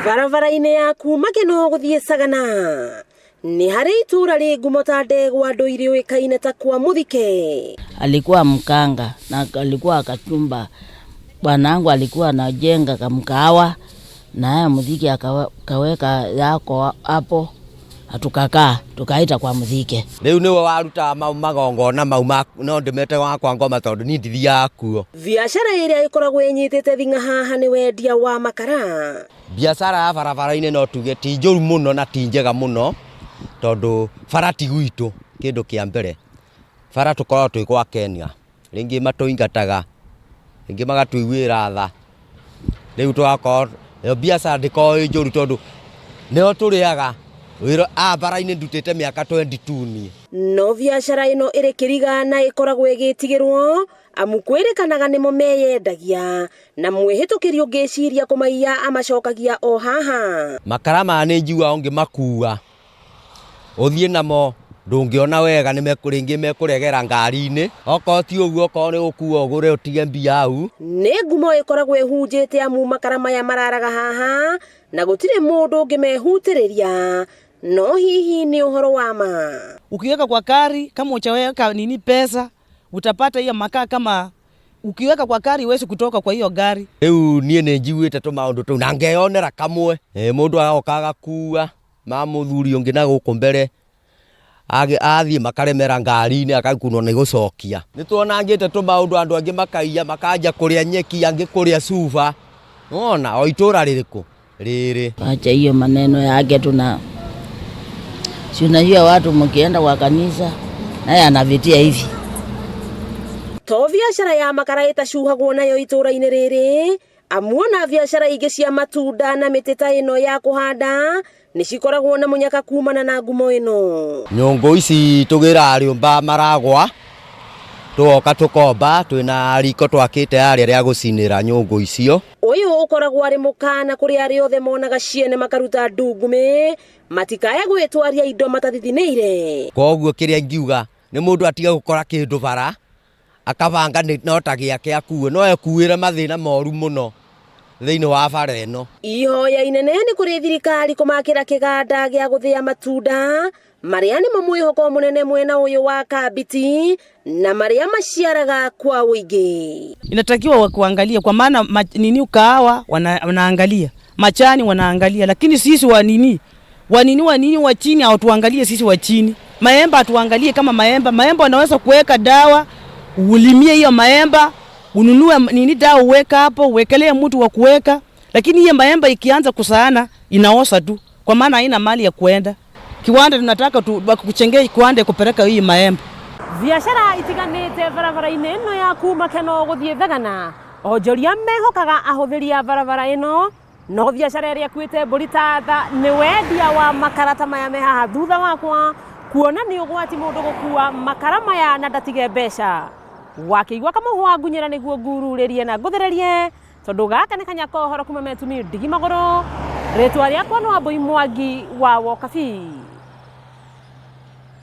Barabara-inĩ ya kuma Kĩnoo gũthiĩ Sagana nĩ harĩ itũũra rĩ ngumo ta ndegwa ndũire yũĩkaine ta kwa Mũthike. Alikuwa mkanga na alikuwa akachumba. Bwanangu alikuwa anajenga kamkahawa naye Muthike akaweka yako hapo, tukakaa tukaita kwa Muthike. Rĩu nĩwe warutaga mau magongona mau no ndĩmete wakwa ngoma tondũ niĩ ndithiaga kuo. Biacara ĩrĩa ĩkoragwo ĩnyitĩte thing'a haha nĩ wendia wa makara. Biacara ya barabara-inĩ no tuge ti njũru mũno na ti njega mũno tondũ bara ti gwitũ kĩndũ kĩa mbere. Bara tũkoragwo twĩ gwa Kenya, rĩngĩ matũingataga, rĩngĩ magatũiguĩra tha, rĩu tũgakorwo ĩyo biacara ndĩkoragwo ĩ njũru tondũ nĩyo tũrĩaga. Wĩra haha bara-inĩ ndutĩte mĩaka 22 niĩ. No biacara ĩno ĩrĩ kĩriga na ĩkoragwo ĩgĩtigĩrwo amu kwĩrĩkanaga nĩmo meyendagia na mwĩhĩtũkĩri ũngĩciria kũmaiya amacokagia o haha. Makara maya nĩ njiguaga ũngĩmakua ũthiĩ namo ndũngĩona wega nĩ rĩngĩ mekũregera ngari-inĩ, okorwo ti ũguo okorwo nĩ gũkua ũgũre ũtige mbia hau. Nĩ ngumo ĩkoragwo ĩhunjĩte amu makara maya mararaga haha na gũtirĩ mũndũ ũngĩmehutĩrĩria, no hihi nĩ ũhoro wa ma? Ukiweka kwa gari kama uchaweka nini pesa utapata hiyo makaa, kama ukiweka kwa gari huwezi kutoka kwa hiyo gari. Rĩu niĩ nĩ njiguĩte tũmaũndũ tũu na ngeyonera kamwe. Mũndũ agoka agakua ma mũthuri ũngĩ na gũkũ mbere athiĩ makaremera ngari-inĩ akakunwo nĩ gũcokia. Nĩ tuonangĩte tũmaũndũ andũ angĩ makaiya makanja kũrĩa nyeki angĩ kũrĩa cuba. Nĩwona o itũra rĩrĩkũ rĩrĩ. Acha hiyo maneno yake tuna si unajua watu mkienda kwa kanisa naye anavitia hivi. To biacara ya makara ĩtacuhagwo nayo itũũra-inĩ rĩrĩ, amu ona biacara ingĩ cia matunda na mĩtĩ ta ĩno ya kũhanda nĩ cikoragwo na mũnyaka kumana na ngumo ĩno. Nyũngũ ici tũgĩraga rĩũmba maragwa, tũgoka tũkomba, twĩna riko twakĩte harĩa rĩa gũcinĩra nyũngũ icio. Ũyũ ũkoragwo arĩ mũkana kũrĩ arĩa othe monaga ciene makaruta ndungumĩ matikae gwĩtwaria indo matathithinĩire. Koguo kĩrĩa ingiuga nĩ mũndũ atige gũkora kĩndũ bara akabanga no ta gĩake akue, no ekuĩre mathĩna moru mũno thĩinĩ wa bara ĩno. Ihoya inene nĩ kũrĩ thirikari kũmakĩra kĩganda gĩa gũthĩa matunda marĩa nĩmo mwĩhoko mũnene mwena ũyũ wa Kambiti na marĩa maciaraga kwa ũingĩ. Inatakiwa kuangalia kwa maana nini kahawa wanaangalia, machani wanaangalia, lakini sisi wa nini wa nini wa nini wa chini hawatuangalie sisi wa chini. Maemba hatuangalie kama maemba, maemba wanaweza kuweka dawa, ulimie hiyo maemba, ununue nini dawa uweka hapo, uwekelee mtu wa kuweka, lakini hiyo maemba ikianza kusaana inaosa tu, kwa maana haina mali ya kuenda. Kiwanda tunataka tu kuchengea kiwanda kupeleka hii maemba. Biacara itiganĩte barabara-inĩ ĩno ya kuma Keno gũthiĩ Thagana, onjoria mehokaga ahũthĩri a barabara ĩno, no biacara ĩrĩa ĩkuĩte mbũri ta tha nĩ wendia wa makara ta maya me haha thutha wakwa, kuona nĩ ũgwati mũndũ gũkua makara maya na ndatige mbeca. Wakĩigua kamũhwa wa ngunyĩra nĩguo ngururĩrie na ngũthĩrĩrie, tondũ gaka nĩ kanya ka ũhoro kuma Metumi ndigi magũrũ. Rĩtwa rĩakwa nĩ Wambui Mwangi wa Wokabi.